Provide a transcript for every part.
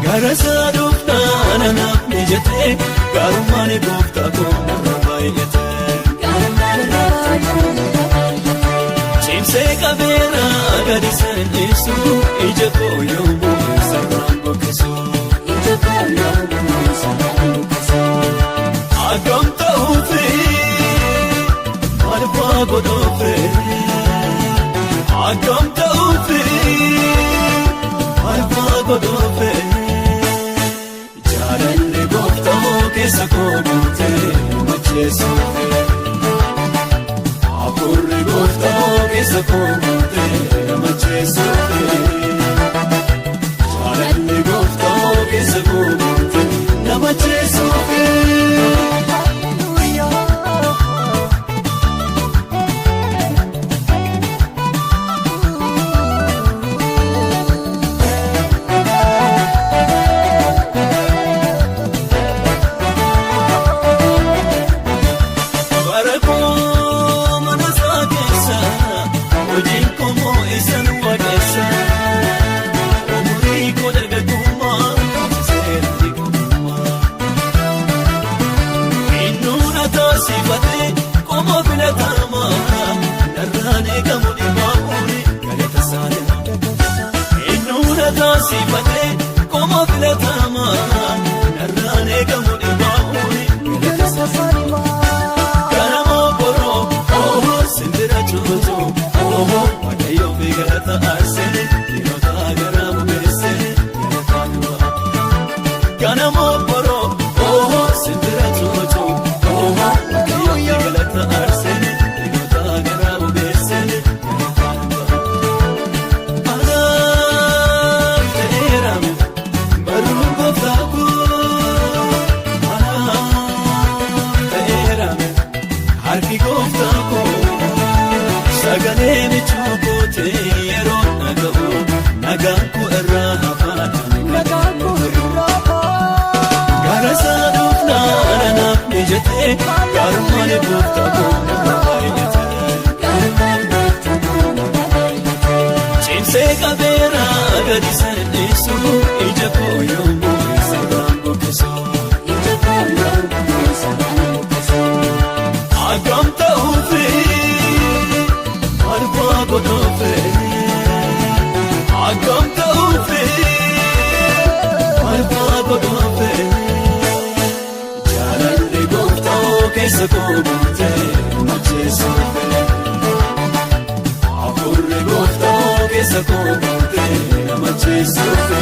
Gara isaa dhufnaan anaaf mijatee, gaarummaan gooftaa koo narra baay'ate. Cimsee qabeera gadi san dhiisu, ija koo yommuu sararaan bokkeessu. Akkam ta'uufi, maal fa'aa godhuufi? Akkam ta'uufi, maal fa'aa godhuufi? Jaalalli gooftaa keessa koo guutee macheessuufi. Hafuurri gooftaa keessa koo guutee macheessuufi. Jaalalli gooftaa keessa koo guutee na macheessuufi. Bara koo mana isaa keessa, hojiin koo moo isan waaqessa. Umurii koo dargaggummaa, seera dhiqummaa. Innuuna taasifatee qomoo filatamaa, narraan eegamu dhibaamuun galata isaanii. Innuuna taasifatee qomoo filatamaa, narraan eegamu dhibaamuun galata isaanii. Karamoo boroo, oohoo, simbira cuutuu, oohoo, waaqayyoo fi galata aarsee, dhiirota garaa bubeessee, galataa du'a. Karamoo boroo, oohoo, simbira cuutuu, oohoo, waaqayyoo fi galata aarsee, dhiirota garaa bubeessee, galataa du'a. Anaaf ta'eera baruun gooftaa koo, anaaf ta'eera harki gooftaa koo, sagalee michuu kootee yeroo dhaga'u, nagaan koo irraa hafaadha. Gara isaa dhufnaan anaaf mijatee, gaarummaan gooftaa koo narra baay'ate. Cimsee qabeera gadi san dhiisu, ija koo yommuu sararaan bokkeessu. Akkam ta'uufi, maal fa'aa godhuufi? Akkam ta'uufi, maal fa'aa godhuufi? Jaalalli gooftaa keessa koo guutee macheessuufi. Hafuurri gooftaa keessa koo guutee na macheessuufi.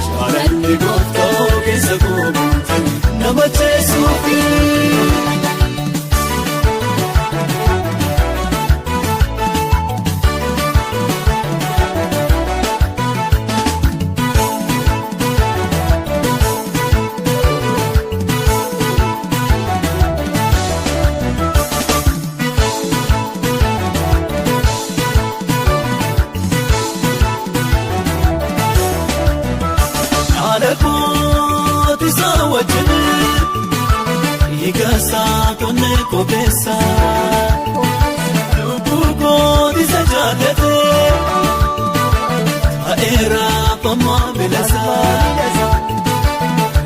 Jaalalli gooftaa keessa koo guutee na macheessuufi. Haala kooti isaa wajjin, dhiiga isaa qonnee koo keessa, lubbuu kooti isa jaallate, ta'eera famaa bilasa.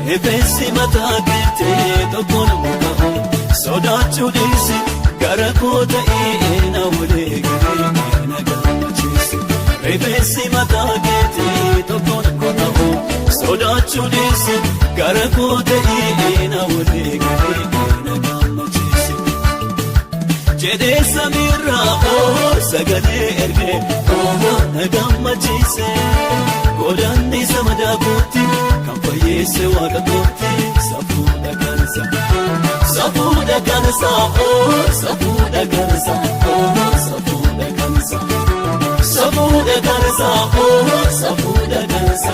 Rifeensi mataa keetii tokko nama qabu, sodaachuu dhiisi, gara koo ta'ee na walii galee na gammachiisi. Rifeensi mataa keetii tokko nama qabu, sodaachuu dhiisi, gara koo ta'ee na walii galee na gammachiisi. Jedhee samiirraa oo sagalee ergee, oo na gammachiise. Godaanni madaa kootti kan fayyeesse waaqa kootti, safuudha kansa. Safuudha kansa, oo safuudha kansa, oo safuudha kansa. Safuudha kansa, oo safuudha kansa.